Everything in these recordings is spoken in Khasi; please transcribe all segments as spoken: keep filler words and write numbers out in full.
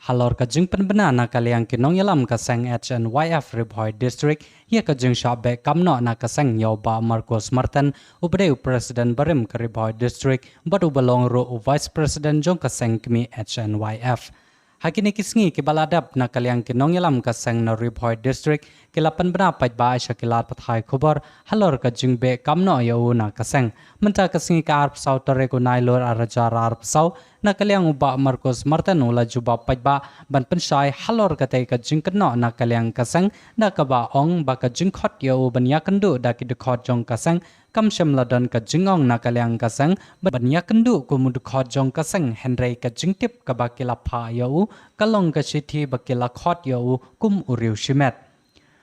Halor ka jingpynbna na ka liang ki nongïalam ka seng H N Y F Ri Bhoi District ïa ka jingshah beh kam noh na ka seng ïa u Bah Marcos Martin, uba dei u President barim ka Ri Bhoi District bad uba long ruh u Vice President jong ka seng kmie H N Y F. Ha kine ki sngi kiba la dep, na ka liang ki nongïalam ka seng na Ri Bhoi District ki la pynbna paidbah sha ki lad pathai khubor halor ka jingbeh kam noh ïa u na ka seng. Mynta ka sngi ka arphew saw tarik u Nailur arhajar arphew saw, na ka liang u Bah Marcos Martin u la jubab paidbah ban pynshai halor katei ka jingkynnoh na ka liang ka seng, da kaba ong ba ka jingkhot ïa u ban ïakynduh da ki dkhot jong ka seng kam shym la don ka jingong na ka liang ka seng ban ïakynduh kum u dkhot jong ka seng, hynrei ka jingtip kaba ki la phah ïa u ka long ka shithi ba ki la khot ïa u kum u riew shimet.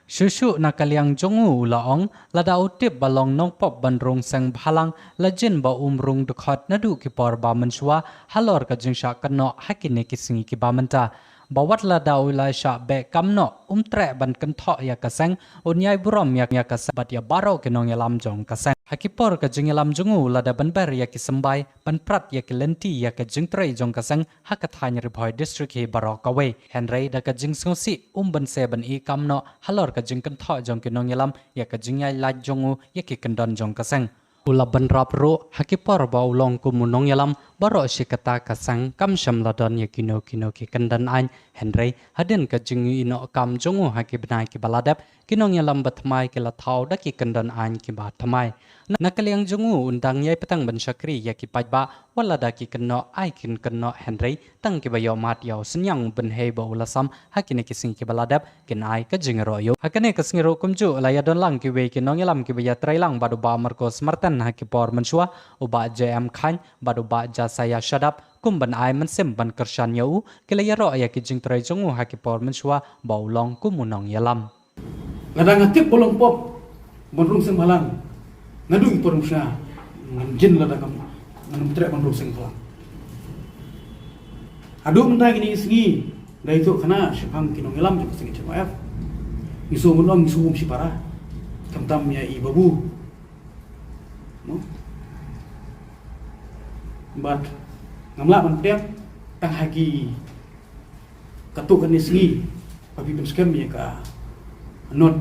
Shuh shuh na ka liang jong u u la ong, lada u tip ba long nongpop ban rung seng bhalang, la jin ba um rung dkhot naduh ki por ba mynshuwa halor ka jingshah kynnoh ha kine ki sngi kiba mynta. Ba wat lada u la shah beh kam noh, um treh ban kynthoh ïa ka seng, un ïai burom ïa, ïa ka seng bad ïa baroh ki nongïalam jong ka seng. Ha ki por ka jingïalam jong u, u la dep ban ber ïa ki symbai, ban prat ïa ki lynti ïa ka jingtrei jong ka seng ha ka thaiñ Ri Bhoi District hi baroh kawei. Hynrei da ka jingsngewsih, um banse ban ïeh kam noh halor ka jingkynthoh jong ki nongïalam ïa ka jingïaid lait jong u ïa ki kyndon jong ka seng. U la bynrap ruh, ha ki por ba u long kum u nongïalam, baroh shi katta ka seng kam shym la don ïa kino kino ki kyndon aiñ, hynrei hadien ka jingïehnoh kam jong u ha ki bnai kiba la dep, ki nongïalam ba thymmai ki la thaw da ki kyndon aiñ kiba thymmai. Na, na ka liang jong u, un dang ïai bteng ban shakri ïa ki paidbah, wat lada ki kynnoh ai kin kynnoh, hynrei tang kiba ïohmad ïa u synñiang u bynhei ba u la sam ha kine ki sngi kiba la dep, kin ai ka jingïaroh ïa u. Ha kane ka sngi ruh kumjuh la ïadon lang kiwei ki nongïalam kiba ïatreilang bad u Bah Marcos Martin ha ki por mynshuwa, u Bah J M Khain bad u Bah Jasaya Shadap, kum ban ai mynsiem ban kyrshan ïa u, ki la ïaroh ïa ki jingtrei jong u ha ki por mynshuwa ba u long kum u nongïalam. Lada nga tip ba long pop ban rung seng bhalang, naduh ki por mynshuwa ngan jin, lada kam, ngan ym treh ban rung seng bhalang. Haduh mynta kine ki sngi, da ïathuh khana shaphang ki nongïalam jong ka seng H N Y F, ngi shu ban ong ngi shu um shipara, khamtam ïa i Babu. No? Bad ngam lah ban pdiang tang ha ki katto katne sngi ba phi pynskhem ïa ka not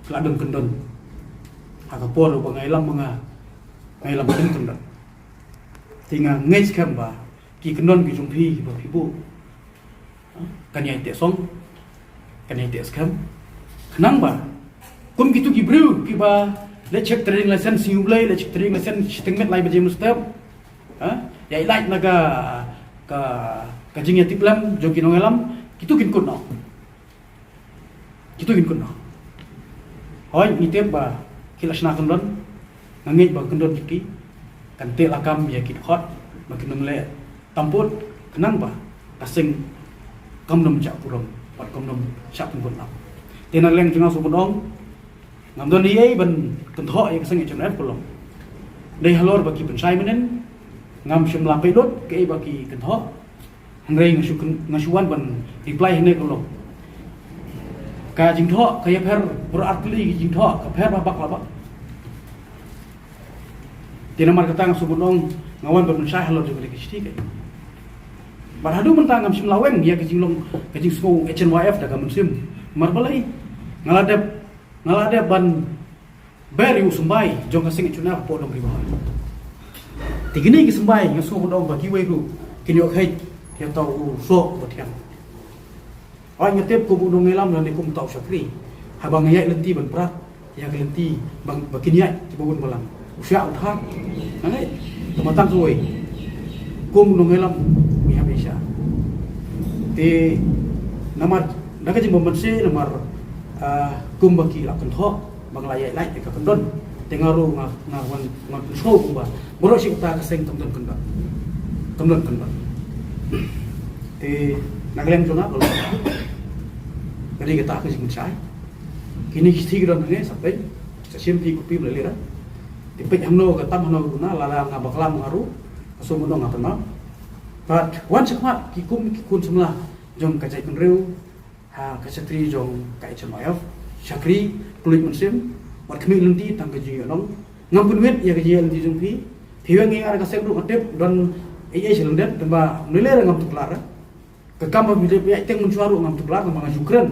ka la don kyndon. Ha ka por ba nga ïalam ma nga, nga ïalam kyndon. Te nga ngeit skhem ba ki kyndon ki jong phi ba phi buh kan ïai teh song, kan ïai teh skhem. Khnang ba kum kito ki briew kiba leit check trading license Sngi U Blei, leit check trading license shiteng met lai baje mynstep, ha, ïai lait na ka, ka, ka jingïatiplem jong ki nongïalam, kito kin kut noh. Kito kin kut noh. Hooid, ngi tip ba ki la shna kyndon, nga ngeit ba kyndon jong ki kan teh lakam ïa ki dkhot ba kin ym leh tam pud, khnang ba ka seng kam nym jah burom bad kam nym shah pynkut noh. Te na liang jong nga shu ban ong, ngam don ei ei ban kynthoh ïa ka seng H N Y F ka long. Dei halor ba ki pynshai mynnin, ngam shym la peit lut kaei ba ki kynthoh. Hynrei nga shu kyn-, nga shu wan ban reply hangne ka long, ka jingthoh ka ïapher, baroh artylli ki jingthoh ka pher bha bak la bak. Te namar kata nga shu ban ong, nga wan ban pynshai halor jong kane ka shithi ka. Bad haduh mynta ngam shym la weng ïa ka jinglong, ka jingsngew H N Y F da ka mynsiem. Namar balei? Nga la dep, nga la dep ban ber ïa u symbai jong ka seng H N Y F hapoh Dong Ri Bhoi. Te kine ki symbai nga sngew ban ong ba kiwei ruh kin ïoh kheit ïa uta u soh uba thiang. Hooid, nga tip kum u nongïalam lane kum uta u shakri, haba nga ïaid lynti ban prat ïa ka lynti ba, ba kin ïaid kiba bun balang, u shah u thang, nga ngeit. Tangba tang kawei, kum u nongïalam ngi hap ïaishah. Te namar da ka jingbym banse, namar, ah, kum ba ki la kynthoh ba nga la ïaid lait ïa ka kyndon. Te nga ruh nga, nga wan, nga wan pynsngew kumba baroh shi katta ka seng kam don kyndon. Kam don kyndon. Te na ka liang jong nga ka long, ka dei kata ka jingpynshai. Kine ki shithi ki don hangne, sa peit, sa shim phi, copy balei lei. Te peit hangno ka tam, hangno ka duna, lada nga bakla ma nga ruh, nga shu ban ong nga pynmap. Bad wan shakhmat ki kum ki khun samla jong ka jaitbynriew ha ka shakri jong ka H N Y F, shakri, kylluid mynsiem, wat khmih lynti tang ka jingïohnong. Ngam pynwit ïa ka jingïaid lynti jong phi. Phi weng ïa nga da ka seng ruh nga tip don ei ei sha lyndet, tangba ym lei lei ruh ngam tuklar. Ka kam ba phi dep ïa teng mynshuwa ruh ngam tuklar namar nga shu kren.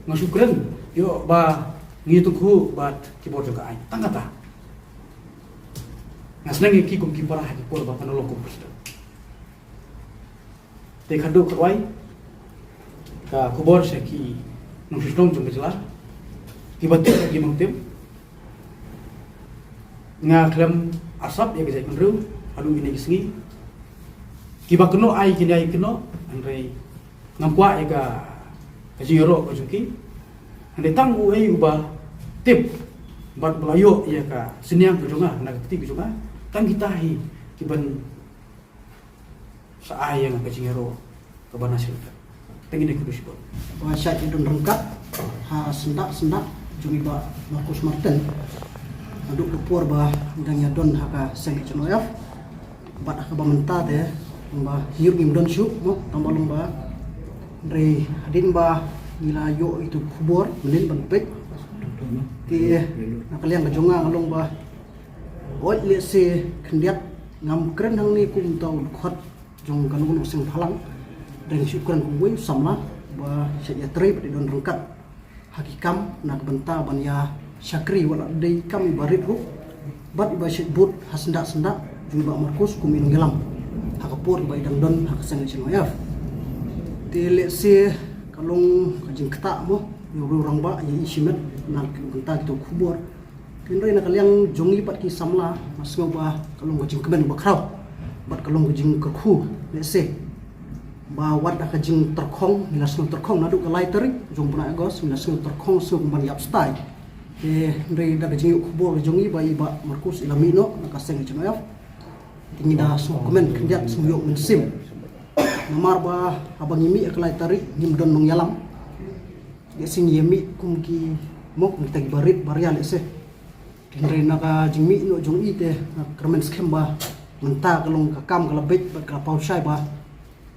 Nga shu kren. Ïoh ba ngi tyngkhuh bad ki bor jong ka aiñ. Tang kata. Nga sneng ïa ki kum ki para ha ki por ba pynlong kum president. Te khadduh kawei ka khubor sha ki nongshong shnong jong ka jylla kiba tip ki bym tip. Nga khlem arsap ïa ka jaitbynriew haduh kine ki sngi. Kiba kynnoh ai kin ïai kynnoh, hynrei ngam kwah ïa ka, ka jingïaroh ka jong ki. Hynrei tang uei uba tip bad ba la ïoh ïa ka synñiang ka jong nga na ka kti ka jong nga, tang kita hi kiban sa ai ïa nga ka jingïaroh kaba na shisha. Tang ine, khublei shibun. Ba shait ïa don ryngkat ha syndah syndah jong i Bah Marcus Martyn. Naduh ka por ba u dang ïa don ha ka seng H N O F bad ha kaba mynta te, ba ngi ruh ngim don shuh mo, tang ba long ba, hynrei hadien ba ngi la ïoh ïa itu khubor mynnin ban peit, te na ka liang ka jong nga nga long ba, oi, lehse khyndiat ngam kren hangne kum uta u dkhot jong kano kano ka seng bhalang. Hynrei nga shu kren kum uwei u samla ba shait ïatrei bad ïa don ryngkat ha ki kam na ka bynta ban ïa shakri, wat la dei kam iba rit ruh bad iba shait bud ha syndah syndah jong i Bah Marcus kum i nongïalam ha ka por ba i dang don ha ka seng H N O F. Te lehse ka long ka jingktah mo ïa u rangbah ïa i shimet na ka bynta kito khubor. Hynrei na ka liang jong ngi pat ki samla, nga sngew ba ka long ka jingkmen ba khraw bad ka long ka jingkyrkhu, lehse ba wat da ka jingtyrkhong, ngi la sngew tyrkhong naduh ka lai tarik jong u bnai August, ngi la sngew tyrkhong, sngew kumban ïap stai. Te hynrei da ka jingïoh khubor ka jong ngi ba i Bah Marcus i la mih noh na ka seng H N O F, te ngi da sngewkmen khyndiat, sngewïoh mynsiem. Namar ba haba ngi mih ha ka lai tarik ngim don nongïalam. Lehse ngi ïa mih kum ki, mo, kum kita kiba rit baria lehse. Hynrei na ka jingmih noh jong i te nga kyrmen skhem ba mynta ka long ka kam ka la beit bad ka la paw shai ba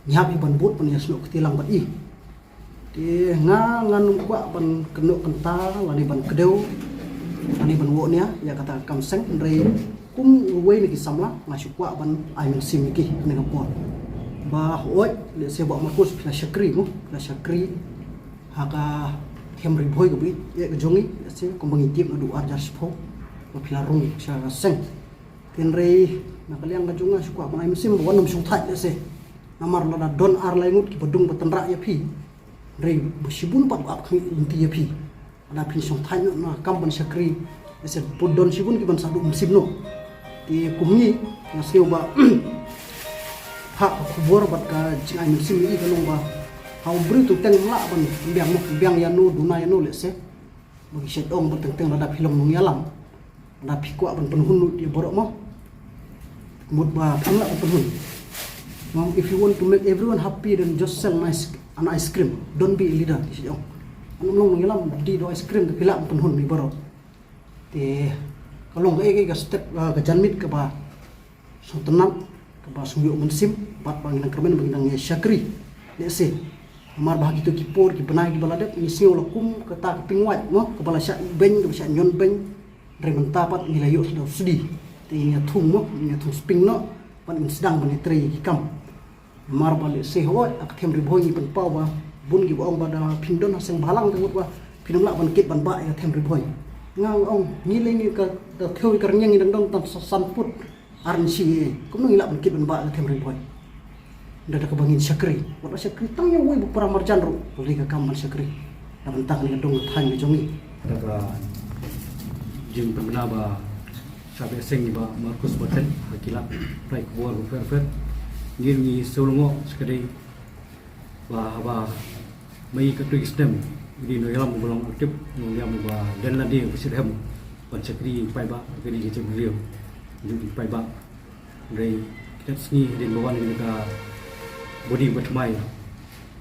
ngi hap hi ban bud ban ïasnoh kti lang bad i. Te nga ngan ym kwah ban kynnoh kynta lane ban kdew lane ban woh nia ïa kata ka kam seng, hynrei kum uwei na ki samla nga shu kwah ban ai mynsiem ïa ki ha kane ka por. Ba hooid, lehse Bah Marcus phi la shakri mo, phi la shakri ha ka them Ri Bhoi kaba ïeit ka jong ngi, lehse kumba ngi tip naduh ar hajar shiphew ba phi la rung sha ka seng. Hynrei na ka liang ka jong nga shu kwah ban ai mynsiem ba wat nym shongthait lehse. Namar lada don ar lai ngut kiba dung ba tynrah ïa phi, hynrei ba shibun pat ba ap khmih lynti ïa phi. Lada phin shongthait noh na ka kam ban shakri, lehse bun, don shibun kiban sa duh mynsiem noh. Te kum ngi, nga sngew ba ha ka khubor bad ka jingai mynsiem ïa i ka long ba ha u briew teng teng ym lah ban pynbiang mo, pynbiang ïano, duna ïano lehse. Ba ki shait ong ba teng teng lada phi long nongïalam, lada phi kwah ban pynhun lut ïa baroh mo, mut ba phim lah ban pynhun. Mom, if you want to make everyone happy, then just sell an ice, an ice cream. Don't be a leader, ki shait ong. Lada ym long nongïalam, dei doh ice cream te phi lah ban pynhun ïa baroh. Te ka long kaei kaei ka step, ah, ka janmiet kaba sngewtynnat, kaba sngewïoh mynsiem bad ba ngi nang kyrmen ba ngi nang ïa shakri, lehse. Namar ba ha kito ki por ki bnai kiba la dep ngi sngew la kum kata ka pingwait mo, kaba la shah beiñ, kaba shah ñion beiñ. Hynrei mynta pat ngi la ïoh sdang sdie. Te ngi ïa thung mo, ngi ïa thung spring noh bad ngin sdang ban ïatrei ïa ki kam. Namar ba lehse hooid ha ka them Ri Bhoi ngi pynpaw ba bun kiba ong ba da phin don ha seng bhalang te mut ba phin ym lah ban kit ban bah ïa ka them Ri Bhoi. Nga ong ngi lei ngi ka, ka thew ïa ka rynïeng ngi dang don tang sa san put ar inshi, kumno ngi lah ban kit ban bah ïa ka them Ri Bhoi? Da da kaba ngin shakri, wat la shakri tang ïa uwei ba para marjan ruh, lei ka kam ban shakri na bynta kane ka dong ka thaiñ ka jong ngi. Da ka jingpynbna ba Shah beh seng i Bah Marcus Martyn ha ki lad pynphai khubor bapher bapher. Ngi ngi sngewlyngngoh shikatdei ba haba mei katto ki snem u dei nongïalam uba long active, nongïalam uba don lade, uba shitrhem ban shakri paidbah, ka dei ka jaitbynriew jong ki paidbah. Hynrei ki tat sngi hadien ba wan kane ka body ba thymmai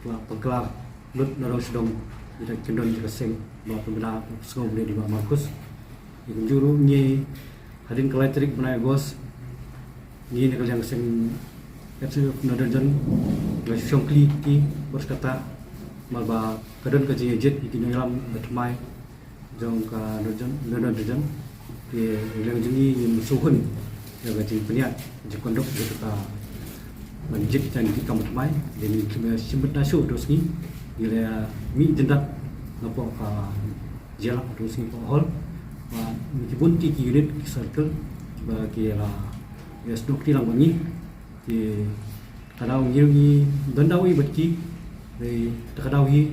la pynkylla lut na dong sha dong, ïa ka kyndon ïa ka seng ba pynbna u sngew bniah i Bah Marcus. Ïa kumjuh ruh ngi hadien ka lai tarik bnai August, ngi na ka liang ka seng H N O F Northern Zone la shu shong khlieh ïa ki bad kata namar ba ka don ka jingïajied ïa ki nongïalam ba thymmai jong ka Northern, Northern Region. Te na ka liang jong ngi ngim sngewhun ïa ka jingpynïaid, jingkondok jong kata ban jied ïa kine ki kam thymmai. Dei ngi khlem shim bynta shuh, to sngi ngi la mih jyndat napoh ka jela, to sngi napoh hall. Ba ngi ki bun ki unit, ki circle ba ki la ïa snoh kti lang bad ngi. Te ka daw ngi, ngi don daw hi bad ki. Dei te ka daw hi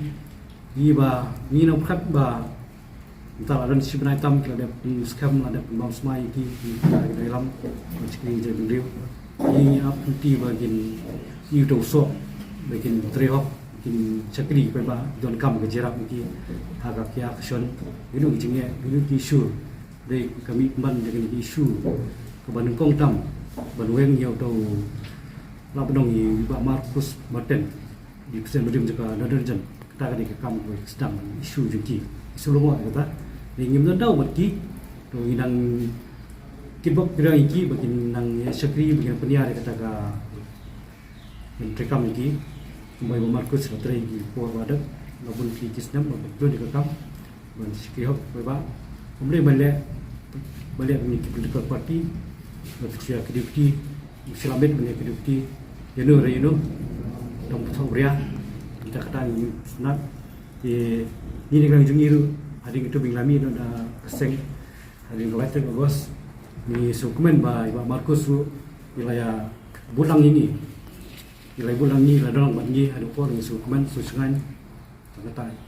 ngi ba ngi na pyrkhat ba mynta la don shi bnai tam ki la dep skhem, la dep bam smai ki, ki ka dei lam ban shakri jingïalam. Ngi ap lynti ba kin ïa uto u soh ba kin trei hok, kin shakri, paidbah, don kam ka jingïarap ki ha ka kiar ka shon. Ïa kino ki jingeh, ïa kino ki issue, dei ka mih pynban ïa kine ki issue kaba nyngkong tam ban weng ïa uto u, la ba dong, ïa i Bah Marcus Marten, i President ba rim jong ka Northern Region. Kata ka dei ka kam kaba sdang, issue jong ki, issue lyngngoh kata. Dei ngim don daw bad ki, to ngi nang kitbok kitrwiang ïa ki ba kin nang ïa shakri, ba kin pynïar ïa kata ka ban treikam ïa ki. Kumba i Bah Marcus la trei ïa ki por ba dep, la bun ki, ki snem, la bun ïa ka kam ban shakri hok, paidbah. Kumba lei ban leh, ban leh ban ïa ki political party, ban shu ïa ki deputy, shu lamit ban ïa ki deputy, ïa no re ïa no, dang pynthok bria. Kita kata ngi sngewtynnat. Te ngi, ngi nang jong ngi ruh, hadien kito ba ngi la mih noh na ka seng hadien ka lai tarik August, ngi sngewkmen ba i Bah Marcus ruh i la ïa bud lang ïa ngi. I la ïa bud lang ïa ngi, la don lang bad ngi haduh por, ngi sngewkmen, sngewshngaiñ. Tang kata.